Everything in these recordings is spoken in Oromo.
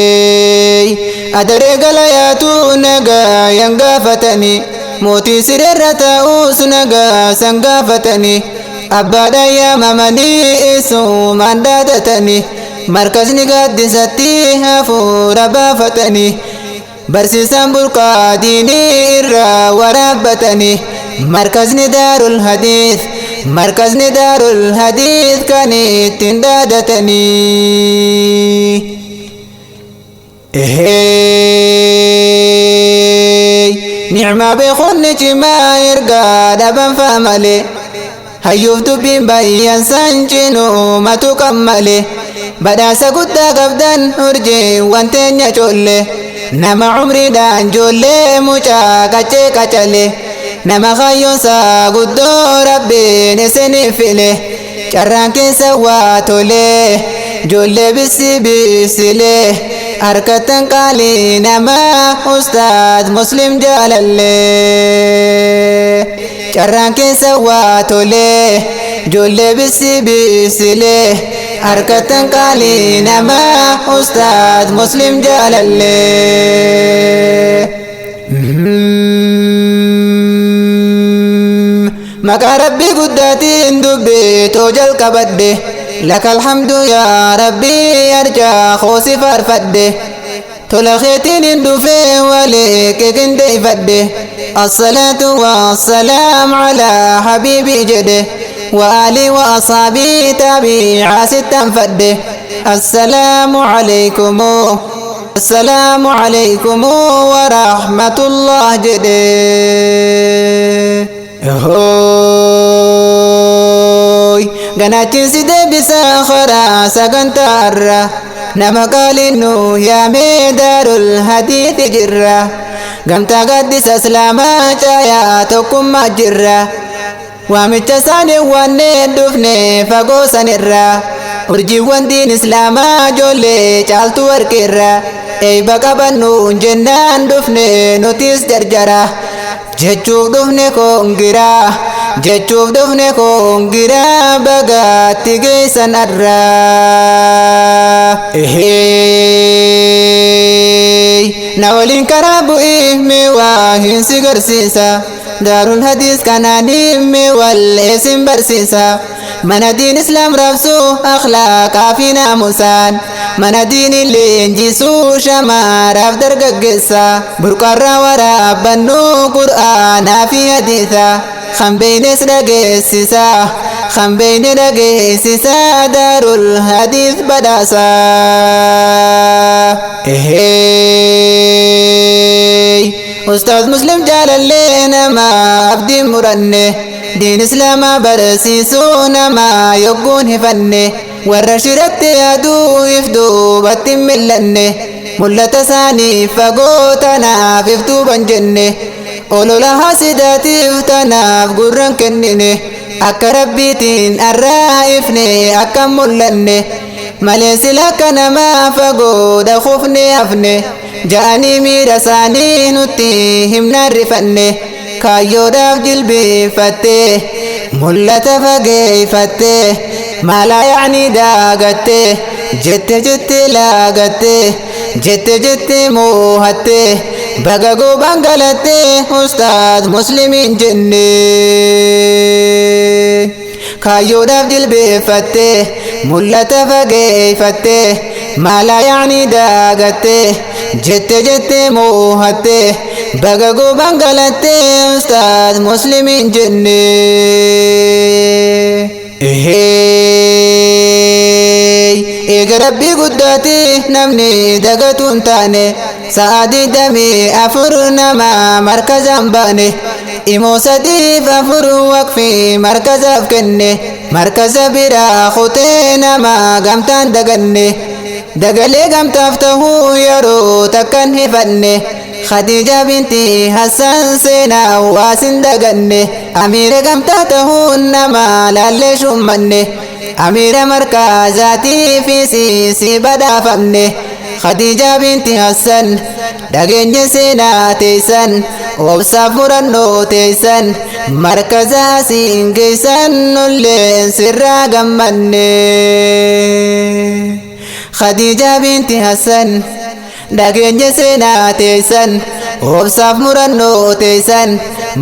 Ehey, adaree galayaatu nagaa yan gaafatanii, mootii sireerra taa'uus nagaa san gaafatanii, abbaadhaan yaamamanii eessumaan dhaadatanii, markasni gaaddisatti hafuura baafatanii, barsiisaan burqaa diinii irraa waraabbatanii, markasni daarul hadiis, markasni daarul hadiis kan ittiin dhaadatanii. Ehey, nicmaa beekonni cimaa ergaa dhaban faamale, hayyuuf dubbiin baay'een san cinuu kan male, badhaasa guddaa qabdan urjiiwwan teenya coolle, nama umriidhaan joollee mucaa qaccee qacale, nama kaayyoonsaa guddoo rabbiin isiniif file, carraan keessa waa tolee joollee bisi bisilee harkattan qaalii namaa ustaad Muslim jaalallee. Carraan keessa waa tolee joollee bisi bisilee harkattan qaalii namaa ustaad Muslim jaalallee. Maqaa rabbii guddaatiin dubbii jalqabadhe, laka alhamdu yaa rabbii, arjaa koosi faarfadhe, tola keetiin hin dhufee walee keekindeeffadhe, assalaatu wassalaam alaa habiibii jedhe, وآلي وأصحابي تابعا ستان فده. السلام عليكم، السلام عليكم ورحمة الله جده. هوي ganaachiin si deebisaa karaa sagantaarra, nama qaalinnu yaamee daarul hadiiti jirra, gamtaa gaaddisa islaamaa caayaa tokkummaa jirra, waamicha isaanii waannee dhufne fagoo sanirra, urjiiwwan diin islaamaa ijoollee caaltu warqeerra, eeyba qabannu jennaan dhufne nutis jarjara jechuuf dhufne koongiraa, jechuuf dhufne koongiraa, bagaatti geessan arraa. Ehey, na waliin karaa bu'ii mee waa hin si garsiisa, daarul hadiis kanaanii mee wal isin barsiisa, mana diin islaam raabsuu akhlaaqaa fi naamusaan, mana diin leenjisuu shamaaraaf dargaggeessa, burqarraa waraabannuu qur'aanaa fi hadiisa, kan beeynes dhageessisa, kan beeyne dhageessisa, daarul hadiis badhaasa. Ehey, ustaaz Muslim jaalallee nama abdiin muranne, diin islaamaa barsiisuu nama yogguun hifanne, warra shiratti yaaduu if duubatti hin mil'anne, mul'ata isaanii fagoo tanaaf if duuban jenne, olola hasidaatiif tanaaf gurran kennine, akka rabbiitiin arraa ifne akka mul'anne malee, sila akka namaa fagoodha kufne hafne ja'anii miira isaanii nutti himnaan rifanne. Kaayyoodhaaf jilbiinfatte, mul'ata fageeyfatte, maalaa yaanii daagatte, jette jette laagatte, jette jette moohatte, baga goobaan galatte ustaaz Muslimiin jenne. Kaayyoodhaaf jilbeeffatte, mul'ata fageeyfatte, maalaa yaanii daagatte, jette jette moohatte, baga goobaan galatte ustaaz Muslimiin jenne. Ehey, eega rabbii guddaati namni dagatu hin taane, sa'a 24 nama markazaan baane, imoo sadiif afur waqfii markazaaf kenne, markaza biraa kutee nama gamtaan daganne, dagalee gamtaaf tahuu yeroo takkan hifanne, Khadija binti Hassan seenaa waasin daganne, amiira gamtaa tahuun nama laallee shummanne, amiira markazaatii fi siisi badhaafamne. Khadija binti Hassan dhageenye seenaa teessan, obsaaf murannoo teessan, markaza asiin geessan nulleen sirraa gammanne. Khadiijaa binti Hassan dhageenya seenaa teessan obsaaf murannoo teessan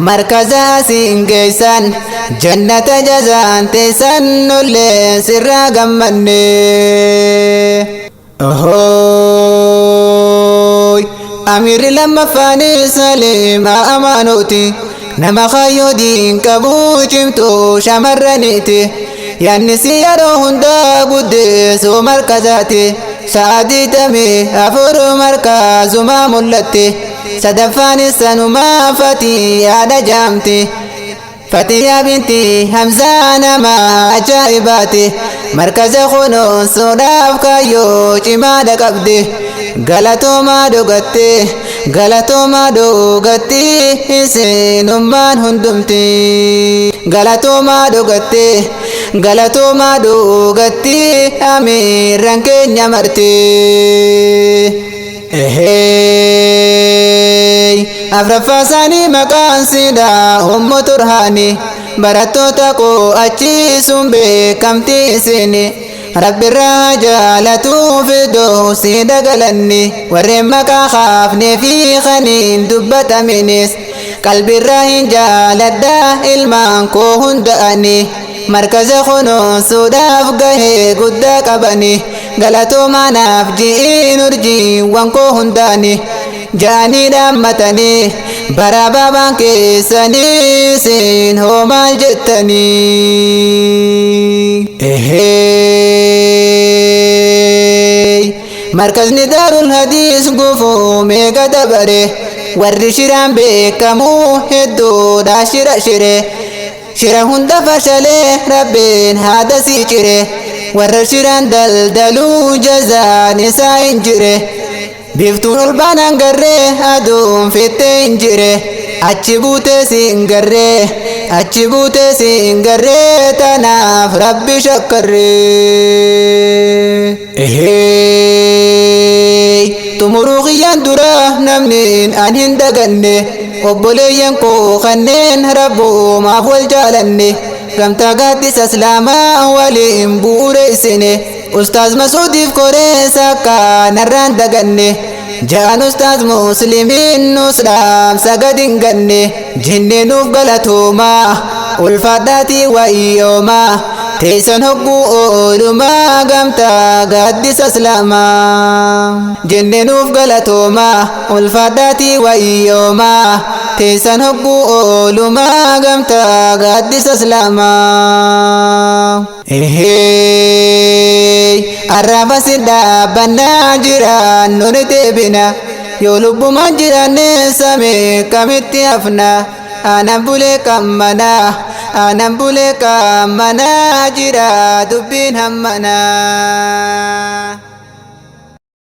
markaza asiin geessan jannata jazaan teessan nollee sirraa gammanne. Ohooy amiirri lammaffaanis Saliimaa Amaanuuti nama kaayyoo diin qabu cimtuu shamarraniiti yaannisi yeroo hundaa guddisuu markazaati sa'a 24 markazumaa mul'atti sadaffaanis sanumaa Fatiyaadha jaamti. Fatiyaa binti Hamzaa nama ajaa'ibaati markaza kunuunsuudhaaf kaayyoo cimaadha qabdi galatoomaa dhugatte galatoomaa dhugatti isinummaan hundumti galatoomaa dhugatte galatoomaa dhugatti amiirran keenya marti. Ehey afraffaa isaanii maqaan siidaa Ummu Turhaani barattoota qo'achiisuun beekamtii isini Rabbirraa jaalatuu fidoo siida galanni warreen maqaa kaafnee fi kaniin dubbataminis qalbirraa hin jaaladhaa ilmaan koo hunda'ani markaza kunuunsuudhaaf gahee guddaa qabani galatoomaa naaf ji'iin urjiiwwan koo hundaani ja'anii dhaammatanii bara baabaan keessanii isin hoo maal jettanii. Ehey markazni Daarul Hadiis gufuu meeqa dabare warri shiraan beekamuu hedduudha shira shire shira hunda fashalee rabbiin haada sii cire warra shiraan daldaluu jazaan isaa hin jire biiftuun ol baanaan garree aduun fittee hin jire achi buutee siin garree achi buutee siin garree tanaaf rabbi shakkarree. Ehey xumuruu kiyyaan dura namni an hin daganne obboleeyyan koo kanneen rabbumaaf wal jaalanne gamtaa gaaddisa islaamaa waliin bu'uureessine ustaaz Masuudiif koree sakkaa narraan daganne ja'an ustaaz Muslimiin nus dhaamsa gad hin ganne jennee nuuf galatoomaa ulfaadhaatii wayyoomaa teessan hogguu oolumaa gamtaa gaaddisa islaamaa jennee nuuf galatoomaa ulfaadhaatii wayyoomaa teessan hogguu oolumaa gamtaa gaaddisa islaamaa. Ehey arraafa si dhaabbannaa jiraan nuni deebina yoo lubbumaan jiraanne samii kamitti hafna aanan bulee kammanaa aanan bulee kammanaa jira dubbiin hammanaa.